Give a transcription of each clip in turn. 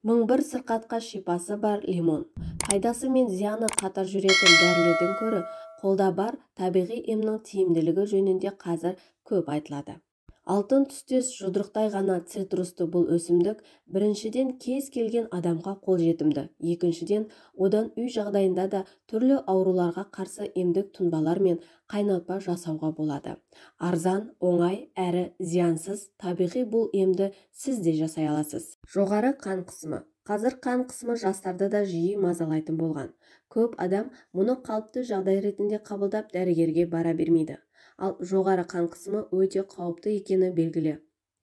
Мың бір сырқатқа шипасы бар лимон. Пайдасы мен зияны қатар жүретін дәрілерден гөрі қолда бар табиғи емнің тиімділігі жөнінде қазір көп айтылады. Алтын түстес жұдырықтай ғана цитрусты бұл өсімдік, біріншіден, кез келген адамға қолжетімді, екіншіден, одан үй жағдайында да түрлі ауруларға қарсы емдік тұнбалар мен қайнатпа жасауға болады. Арзан, оңай әрі зиянсыз табиғи бұл емді сіз де жасай аласыз. Жоғары қан қысымы. Қазір қан қысымы жастарды да жиі мазалайтын болған. Көп адам мұны қалыпты жағдай ретінде қабылдап, дәрігерге бара бермейді. Ал жоғары қан қысымы өте қауіпті екені белгілі.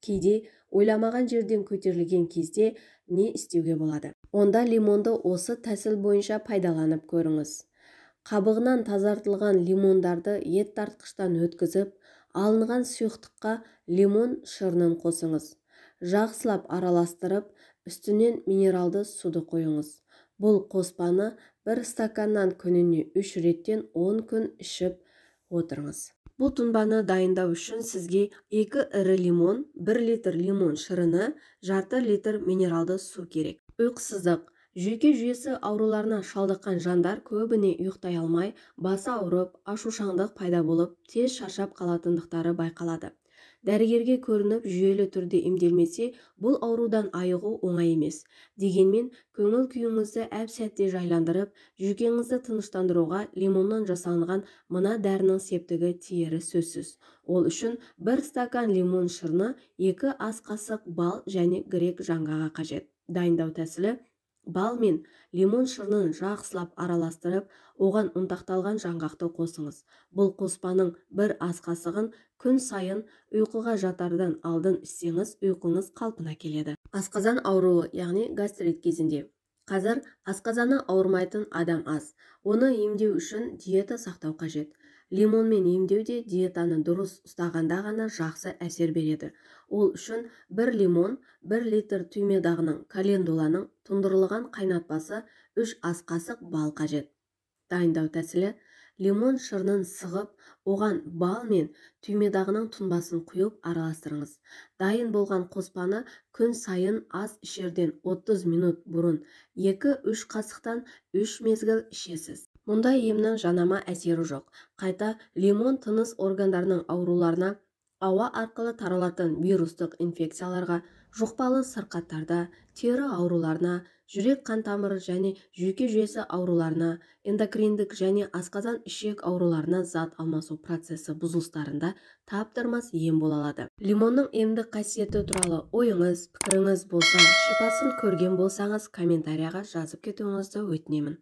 Кейде ойламаған жерден көтерілген кезде не істеуге болады? Онда лимонды осы тәсіл бойынша пайдаланып көріңіз. Қабығынан тазартылған лимондарды ет тартқыштан өткізіп, алынған сұйықтыққа лимон шырынын қосыңыз. Жақсылап араластырып, үстінен минералды суды құйыңыз. Бұл қоспаны бір стаканнан күніне 3 реттен 10 күн ішіп отырыңыз. Бұл тұнбаны дайындау үшін сізге 2 ірі лимон, 1 литр лимон шырыны, жарты литр минералды су керек. Ұйқысыздық. Жүйке жүйесі ауруларына шалдыққан жандар көбіне ұйықтай алмай, басы ауырып, ашушаңдық пайда болып, тез шаршап қалатындықтары байқалады. Дәрігерге көрініп, жүйелі түрде емделмесе, бұл аурудан айығу оңай емес. Дегенмен, көңіл күйіңізді әп-сәтте жайландырып, жүйкеңізді тыныштандыруға лимоннан жасалынған мына дәрінің септігі тиері сөзсіз. Ол үшін бір стакан лимон шырыны, 2 ас қасық бал және грек жаңғағы қажет. Дайындау тәсілі: бал мен лимон шырынын жақсылап араластырып, оған ұнтақталған жаңғақты қосыңыз. Бұл қоспаның бір ас қасығын күн сайын ұйқыға жатардан алдын ішсеңіз, ұйқыңыз қалпына келеді. Асқазан ауруы, яғни гастрит кезінде. Қазір асқазаны ауырмайтын адам аз. Оны емдеу үшін диета сақтау қажет. Лимонмен емдеу де диетаны дұрыс ұстағанда ғана жақсы әсер береді. Ол үшін бір лимон, 1 литр түймедағының, календуланың тұндырылған қайнатпасы, 3 ас қасық бал қажет. Дайындау тәсілі: лимон шырынын сығып, оған бал мен түймедағының тұнбасын құйып араластырыңыз. Дайын болған қоспаны күн сайын ас ішерден 30 минут бұрын 2-3 қасықтан 3 мезгіл ішесіз. Мұндай емнің жанама әсері жоқ. Қайта лимон тыныс органдарының ауруларына, ауа арқылы таралатын вирустық инфекцияларға, жұқпалы сырқаттарда, тері ауруларына, жүрек қан тамыры және жүйке жүйесі ауруларына, эндокриндік және асқазан ішек ауруларына, зат алмасу процесі бұзылыстарында таптырмас ем бола алады. Лимонның емдік қасиеті туралы ойыңыз, пікіріңіз болса, шипасын көрген болсаңыз, комментарияға жазып кетуіңізді өтінемін.